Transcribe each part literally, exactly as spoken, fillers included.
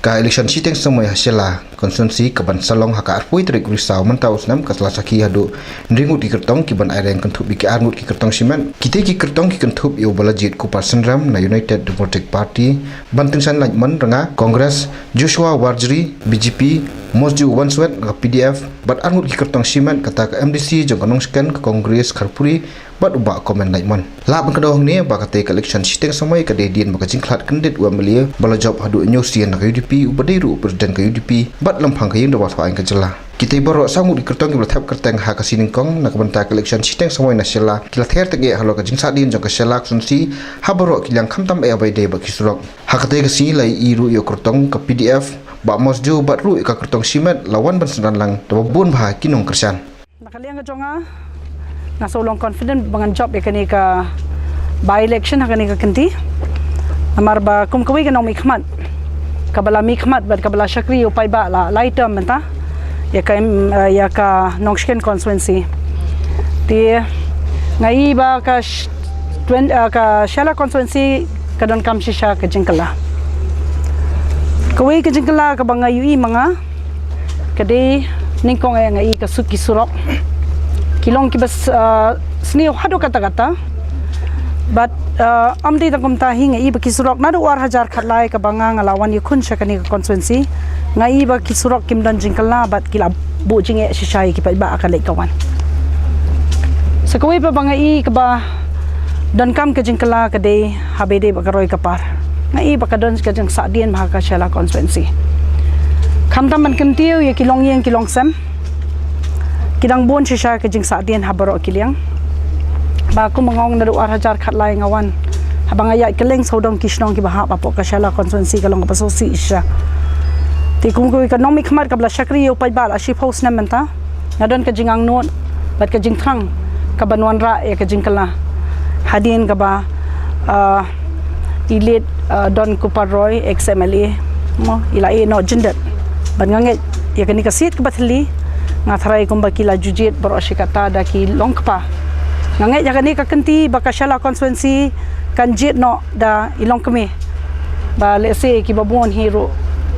Ka election shiteng samoi ha Shella constituency kaban sa long ha ka arphew tarik u Risaw mynta u snem ka la sakhi haduh hynriew ngut ki kyrtong kiban aireng kynthup ïa ki ar ngut ki kyrtong shimet. Kitei ki kyrtong ki kynthup ïa u Balajied Kupar Synrem na United Democratic Party, Bantyngshaiñ Laitmon na Congress, Joshua Warjri, B J P, Mosdew Wanswet na ka P D F, bad ar ngut ki kyrtong shimet kata ka M D C jong ka Nongshken ka Congress Kharpuri, bad u Bah Komen Laitmon. Lah ban kdew hangne ba katei ka election shiteng samoi ka dei hadien ba ka jingkhlad kyndit u M L A ba la jop haduh hynñiew sien na ka U D P, uba dei ruh u president ka U D P bad lymphang ka ïing dorbar thaw aiñ ka jylla. Kitei baroh saw ngut ki kyrtong kiba la thep kyrteng ha ka sngi nyngkong na ka bynta ka election shiteng samoi na Shella ki la ther tyngeh halor ka jingsahdien jong ka Shella constituency ha baroh ki liang, khamtam eh ba ïadei bad ki surok. Ha katei ka sngi la ïohi ruh ïa u kyrtong ka P D F Bah Mosdew bad ruh ïa ka kyrtong shimet la wan ban synran lang da ba bun bha ki nongkyrshan. Na ka liang ka jong nga, nga shu long confident ba ngan jop ïa kane ka by election ha kane ka kynti. Namar ba kum kawei ka nongmihkhmat kaba la mihkhmat bad kaba la shakri ïa u paidbah la lai term mynta ïa ka, em, eh, ïa ka Nongshken constituency. Te nga i ba ka sh-, twen-, eh, ka Shella constituency ka donkam shisha ka jingkylla. Kawei ka jingkylla kaba nga ïohi ma nga ka dei nyngkong eh nga i ka suk ki surok ki long kiba s-, ah, sniew haduh katta katta. Bad, ah, ym dei tang kumta hi, nga i ba ki surok naduh ar hajar khatlai kaba nga nga la wan ïakhun sha kane ka constituency, nga i ba ki surok kim don jingkylla bad ki la buh jingeh shisha ïa ki paidbah ha ka leit ka wan. Sa kawei pat ba nga i kaba donkam ka jingkylla ka dei haba ïadei bad ka roi ka par. Nga i ba ka don ka jingsahdien bha ha ka Shella constituency. Khamtam ban kyntiew ïa ki longïing ki longsem, ki dang bun shisha ka jingsahdien ha baroh ki liang. Ba kumba nga ong naduh ar hajar khatlai nga wan, haba nga ïaid kylleng sawdong ki shnong kiba hap hapoh ka Shella constituency ka long kaba sngewsih shisha. Te kum kawei ka nongmihkhmat kaba la shakri ïa u paidbah la shiphew snem mynta, nga don ka jingangnud bad ka jingthrang kaban wanrah ïa ka jingkylla hadien kaba, ah, i late, ah, Don Kupar Roy, ex M L A, mo, i la ïeh noh jingdep. Bad nga ngeit ïa kane ka seat kaba thylli, nga tharai kumba ki la ju jied baroh shi katta da ki longkpa, nga ngeit ïa kane ka kynti ba ka Shella constituency kan jied noh da i longkmie. Ba lehse kiba bun hi ruh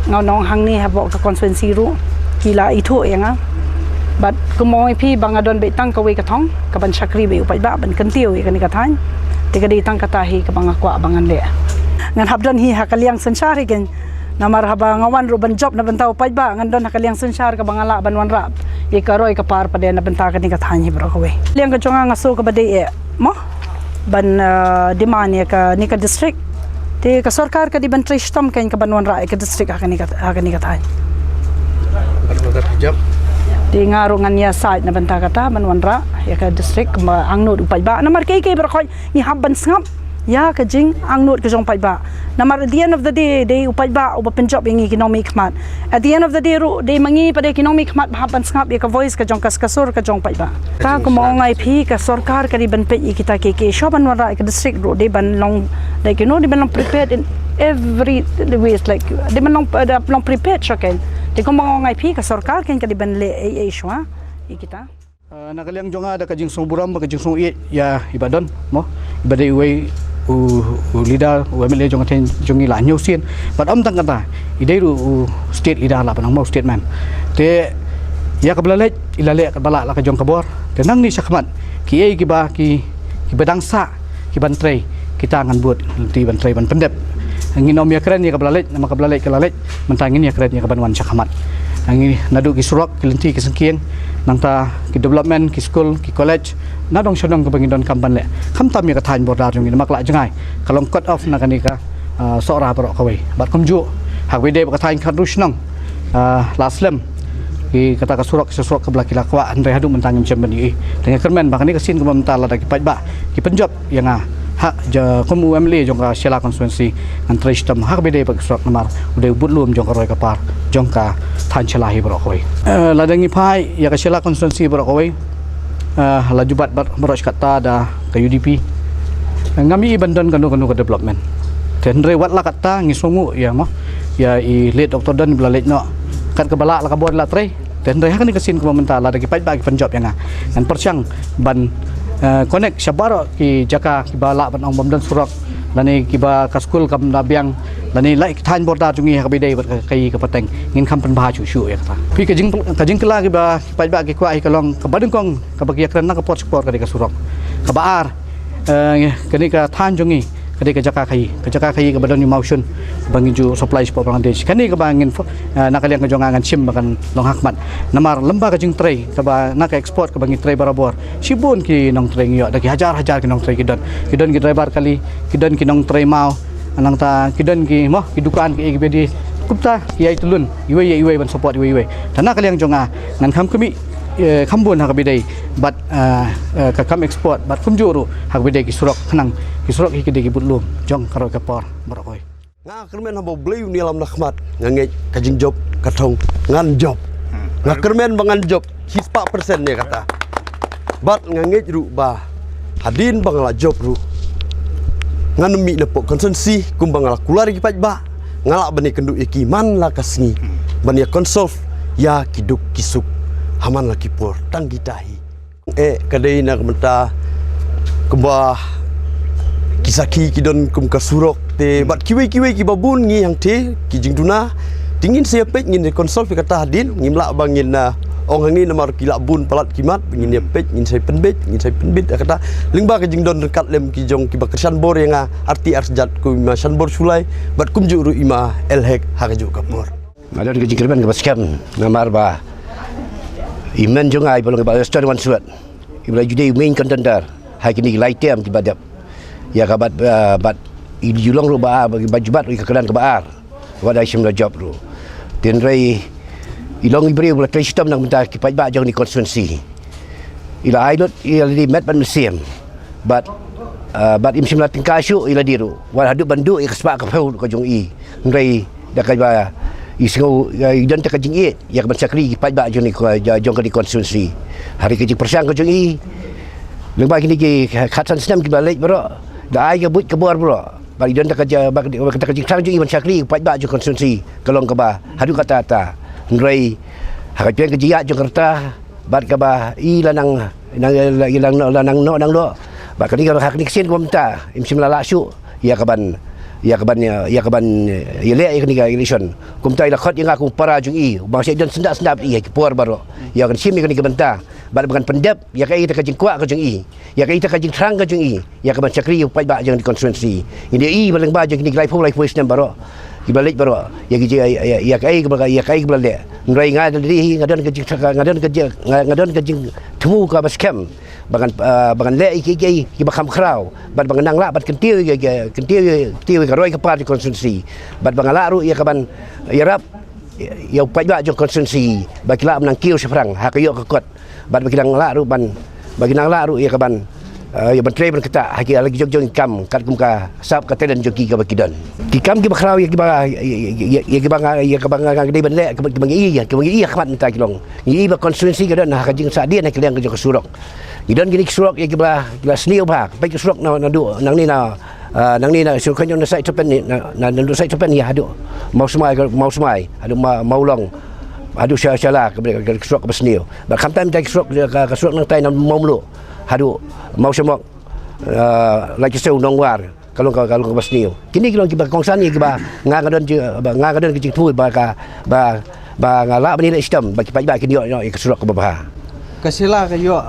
nga ong hangne hapoh ka constituency ruh ki la ithuh ïa nga. Bad kumba ong ïa phi ba nga don beit tang kawei ka thong kaban shakri beit u paidbah ban kyntiew ïa kane ka thaiñ. Te ka dei tang kata hi kaba nga kwah ba ngan leh. Ngan hap don hi ha ka liang synshar hi kein. Namar haba nga wan ruh ban jop na bynta u paidbah ngan don ha ka liang synshar kaba nga lah ban wanrah ïa ka roi ka par pat de na bynta kane ka thaiñ hi baroh kawei. Liang ka jong nga nga sngew kaba dei eh, mo, ban, ah, demand ïa kane ka district. Te ka sorkar ka dei ban trei shitom kein kaban wanrah ïa ka district ha kane ka, ha kane ka thaiñ. Te nga ruh ngan ïasaid na bynta kata ban wanrah ïa ka district kumba angnud u paidbah. Namar kiei kiei baroh khoit ngi hap ban sngap ïa ka jingangnud ka jong u paidbah. Namar at the end of the day dei u paidbah uba pynjop ïa ngi ki nongmihkhmat. At the end of the day ruh dei ma ngi pat de ki nongmihkhmat ba hap ban sngap ïa ka voice ka jong ka, ka sur ka jong u paidbah. Ka kumba ong ïa phi ka sorkar ka dei ban peit ïa kita kiei kiei, shuwa ban wanrah ïa ka district ruh dei ban long, like, you know, dei ban long prepared in every ways, like, dei ban long, uh, long prepared shuwa kein. Te kumba ong ïa phi ka sorkar kein ka dei ban leh ei ei shuwa ïa kita. Ah, na ka liang jong nga da ka jingsngewburom bad ka jingsngewieit ïa i Bah Don, mo, i ba dei uwei u, u leader, u M L A jong ka thaiñ jong ngi la hynñiew sien. Bad ym tang kata, i dei ruh u state leader, lah ban ong, mo, u state man. Te ïa kaba la leit i la leh katba lah la ka jong ka bor. Te nangne shakhmat kiei kiba ki, kiba dang sah kiban trei, kita ngan bud lynti ban trei ban pyndep. Ngin ym ïakren ïa kaba la leit, namar kaba la leit ka la leit. Mynta ngin ïakren ïa kaban wan shakhmat. Ngi naduh ki surok, ki lynti ki syngkien, nangta ki development, ki skul, ki college, na dong sha dong kaba ngi donkam ban leh. Khamtam ïa ka thaiñ border jong ngi, namar ka la jngai, ka long cut off na kane ka, ah, Sohra baroh kawei. Bad kumjuh ha kaba ïadei bad ka thaiñ khathynriew shnong, ah, la slem ïa kata ka surok, surok kaba la ki la kwah, hynrei haduh mynta ngim shym ban ïohi. Te nga kyrmen ba kane ka sien kaba mynta lada ki paidbah ki pynjop ïa nga ha, ja, kum u M L A jong ka Shella constituency, ngan trei shitom ha kaba ïadei bad ka surok namar u dei u budlum jong ka roi ka par jong ka thaiñ Shella hi baroh kawei. Eh, lada ngi phai ïa ka Shella constituency baroh kawei, eh, la ju bat baroh shi katta da ka U D P. Ngam ïohi ban don kano kano ka development. Te hynrei wat la katta ngi sngewnguh ïa, mo, ïa i late Doctor Don ba la leit noh. Kat kaba lah la ka bor la trei. Te hynrei ha kane ka sien kaba mynta lada ki paidbah ki pynjop ïa nga, ngan pyrshang ban, eh, connect sha baroh ki jaka kiba lah ban ong bym don surok, lane kiba ka skul kam da biang, Lane la ki thaiñ border jong ngi ha kaba ïadei bad ka, ka, ka pateng, ngin kham pynbha shuh shuh ïa kata. Phi, ka jing, ka jingkylla kaba ki paidbah ki kwah hi ka long, kaba nyngkong kaba ki ïakren na ka por sha ka por ka dei ka surok. Kaba ar, eh, kane ka thaiñ jong ngi ka dei ka jaka khaïi, ka jaka khaïi kaba don ïa u mawshun, kaba ngin ju supply shapoh Bangladesh. Kane kaba ngin fo-, eh, na ka liang ka jong nga ngan shim ba kan long ha khmat. Namar lyngba ka jingtrei kaba na ka export kaba ngi trei barabor, shibun ki nongtrei ngi ïoh, da ki hajar hajar ki nongtrei ki don. Ki don ki driver kali, ki don ki nongtrei maw, nangta ki don ki, mo, ki dukan ki, ki bedi. Kumta ki ïai tylli iwei ïa iwei ban support iwei ïa iwei. Te na ka liang jong nga ngan kham khmih, eh, kham bun ha kaba ïadei bad, eh, eh, ka kam export bad kumjuh ruh ha kaba ïadei ki surok, khnang ki surok hi ki dei ki budlum jong ka roi ka por baroh kawei. Nga kyrmen haba U Blei un ïalam na khmat, nga ngeit ka jingjop ka thong ngan jop. Nga kyrmen ba ngan jop shispah persen ïa kata. Bad nga ngeit ruh ba hadien ba nga la jop ruh, ngan mih napoh constituency kumba nga la kular ïa ki paidbah, nga lah ban ïakynduh ïa ki man la ka sngi, ban ïa consult ïa ki duk ki suk ha man la ki por, tang kita hi. Eh, ka dei na ka bynta kumba ki sakhi ki don kum ka surok te, bad kiwei kiwei kiba bun ngi hangtei ki jingduna. Te ngin sa ïa peit, ngin ïa consult ïa kata hadien, ngim lah ba ngin, ah, ong hangne namar ki lah bun palat ki mat, ngin ïa peit, ngin sa ïa pynbeit, ngin sa ïa pynbeit ïa kata. Lyngba ka jingdon ryngkat lem ki jong kiba kyrshan bor ïa nga, arti arsjat kum i ma Shanbor Shullai bad kumjuh ruh i ma L Hek ha kajuh ka por. Nga don ka jingkyrmen kaba skhem namar ba i men jong nga iba long i Bah Western Wansuat, iba la ju dei u main contender ha kine ki lai term kiba dep. Ïa ka bad, ah, bad i ju long ruh ba, ba, ba ju bat ruh ïa ka kyrdan kaba ar. Wat ai shim la jop ruh. Hynrei i long i briew ba la trei shitom na ka bynta ki paidbah jong kane ka constituency. I la ai lut ïa lade met bad mynsiem. Bad, ah, bad im shym la tyngkai shuh ïa lade ruh wat haduh ban duh ïa ka spah ka phew ka jong i. Hynrei da kaba i sngew, ah, i don tang ka jingïeit ïa ka ban shakri ïa ki paidbah jong kane ka, jong kane ka constituency. Hynrei ka jingpyrshang ka jong i lyngba kine ki khatsan snem kiba la leit baroh, da ai ka buit ka bor baroh. Bad i don tang ka ja-, bad ka, bad ka jingthrang jong i ban shakri ïa ki paidbah jong ka constituency ka long kaba haduh katta katta. Hynrei ha ka jingïaid jong ka rta, bad kaba i la nang, nang, la, la, la, la nang noh nang noh. Bad kane ka, ha kane ka sien ka mynta im shym la lah shuh ïa ka ban, ïa ka ban, ïa, ïa ka ban, ïa leh ïa kane ka election. Kumta i la khot ïa nga kum para jong i, ba nga sa don syndah syndah bad i ha ki por baroh ïa kan shim ïa kane ka bynta. Bad ba ngan pyndep ïa kaei kata ka jingkwah ka jong i, ïa kaei kata ka jingthrang ka jong i ïa ka ban shakri ïa u paidbah jong kane ka constituency. Ngi dei i ba lyngba jong kine ki laiphew, laiphew snem baroh kiba la leit baroh, ïa ki jing, ïa, ïa, ïa kaei kaba, ïa kaei kaba la leh. Hynrei nga da lade hi nga don ka jing, nga don ka jing, nga, nga don ka jingthmu kaba skhem ba ngan, ah, ba ngan leh ïa ki, ki, kiba kham khraw bad ba ngan nang lah bad kyntiew ïa, ïa, kyntiew ïa, kyntiew ïa ka roi ka par jong ka constituency. Bad ba ngan lah ruh ïa ka ban ïarap ïa u paidbah jong ka constituency ba ki lah ban nang kiew shaphrang ha ka ïoh ka kot. Bad ba ki nang lah ruh ban, ba ki nang lah ruh ïa ka ban, eh, ïa ban trei ban ktah ha ki, ha la ki jong jong ki kam katkum ka sap ka talent jong ki kaba ki don. Ki kam kiba khraw ïa kiba, ïa, ïa, ïa, ïa kiba nga, ïa kaba nga, nga dei ban leh, kiba, kiba ngi ïohi, kiba ngi ïohi ha khmat mynta ki long. Ngi ïohi ba constituency ka don ha ka jingsahdien ha ka liang ka jong ka surok. Ngi don kine ki surok ïa kiba, kiba sniew bha, peit ki surok na, naduh, nangne na, ah, nangne na, shu kynjong na side Thapen hi, na, na, naduh side Thapen hi, haduh Mawsmai, Mawsmai, haduh Ma-, Mawlong, haduh sha, sha la, ka, ka, ka surok kaba sniew. Bad khamtam ïa ki surok, ka, ka surok nangtai na Mawmluh haduh Mawshamok, ah, Laitkynsew, Nongwar, ka long ka, ka long kaba sniew. Kine ki long kiba kongsan ïa kiba nga, nga don ji-, ba nga, nga don ka jingthmu ba ka, ba, ba nga lah ban ïaleh shitom ba ki paidbah kin ïoh, ïoh ïa ka surok kaba bha. Ka sila ka ïoh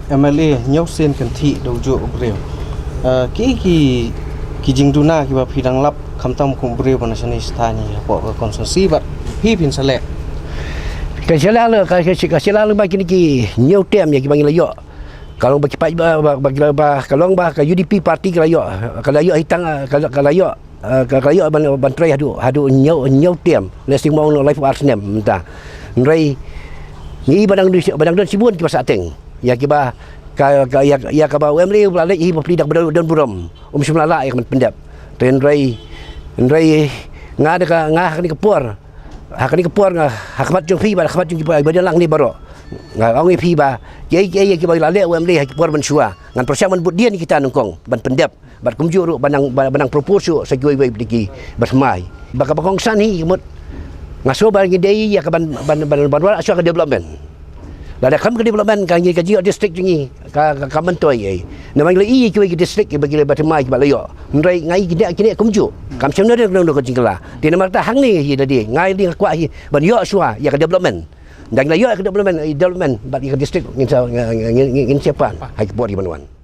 M L A hynñiew sien kynthih da u juh u briew. Eh, ki, ki, ki jingduna kiba phi dang lap khamtam kum u briew ba na shane shi thaiñ hapoh ka constituency bad phi phin sa leh. Ka sila la, ka, ka, ka sila la ba kine ki hynñiew term ïa kiba ngi la ïoh. Ka long ba ki paid ba, ba, ba, ba, ba, ka long ba ka U D P party ka la ïoh, ka la ïoh hi tang, ka la, ka la ïoh, eh, ka, ka la ïoh ban, ban trei haduh, haduh hynñiew, hynñiew term. Lehse mo ong laiphew ar snem mynta. Hynrei ngi ba dang, ba dang don shibun kiba sahteng ïa kiba, ka, ka, ïa, ïa kaba u M L A u ba la leit hi ba plie da kaba don, don burom, um shym la lah ïa ka ban pyndep. Te hynrei, hynrei nga da ka, nga ha kane ka por, ha kane ka por nga ha khmat jong phi bad ha khmat jong ki paidbah ba don lang ne baroh, nga ong ïa phi ba kiei kiei ïa kiba la leh u M L A ha ki por mynshuwa, ngan pyrshang ban bud dien ïa kita nyngkong ban pyndep bad kumjuh ruh ban nang, ban, ban nang propose shuh sha kiwei kiwei de ki ba thymmai. Ba kaba kongsan hi ka mut nga sngew ba ngi dei ïa ka ban, ban, ban, ban wanrah shuwa ka development. Lada kham ka development ka ngi, ka jingïoh district jong ngi ka, ka, ka myntoi ei. Namar ngi la ïohi kiwei ki district kiba, kiba thymmai kiba la ïoh. Hynrei nga ïohi kine, kine kumjuh. Kam shym na dei na ka jingkylla. Te namar kata hangne hi da dei nga dei nga kwah hi ban ïoh shuwa ïa ka development. Da ngi la ïoh ïa ka development, ïa development bad ïa ka district ngin sa ngin ngin ngin siapa ha ki por ki ban wan.